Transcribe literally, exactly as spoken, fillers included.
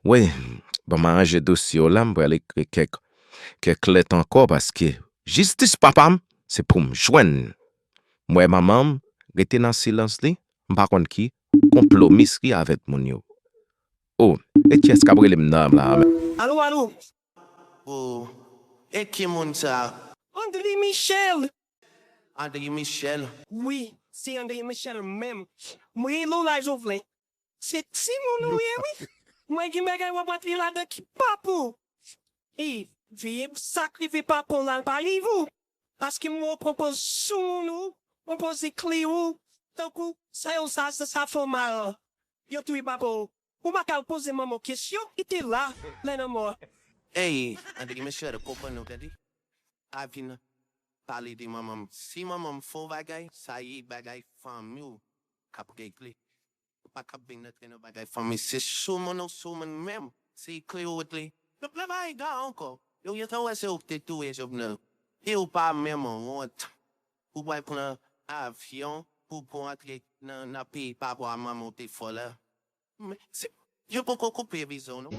Wi, ban m aranje dosye w la, m pral ekri kèk, kèk lèt ankò, paske jistis papa m, se pou m jwenn. M wè manman m rete nan silans li, m pa konn ki konplo misri avèk moun yo. O, e kiyès k ap rele m nan la menm? Alo, alo. O, e ki moun sa? André Michel. André Michel? Wi, se André Michel menm. M rele w la, Jovelin. Se timoun ou ye, wi. Mwen gen bagay w ap antre ladan ki pa pou. E, veye pou sa k rive papa w la, l pa rive ou. Paske m wè w pran pòz sou moun ou, pran pòz ekri ou, tankou sa yo sa, sa, sa fè w mal. Yo touye papa w. Ou pa ka al poze manman w kesyon ki te la lè nan mò. Ey, André Michel, konprann nou, tande? Pa vin pale de manman m. Si manman m fè w bagay, sa ye bagay fanmi w k ap regle. Ou pa ka vin antre nan bagay fanmi. Se sou moun ou sou moun menm. Se ekri ou ret li. Yo travay ga ankò. Yo gentan wè se ou k te touye Jovenel. E ou pa menm wont. Ou pral pran avyon pou pou antre nan, nan peyi papa w a manman w te fè w la. Men, se, yo poko koupe viza w non.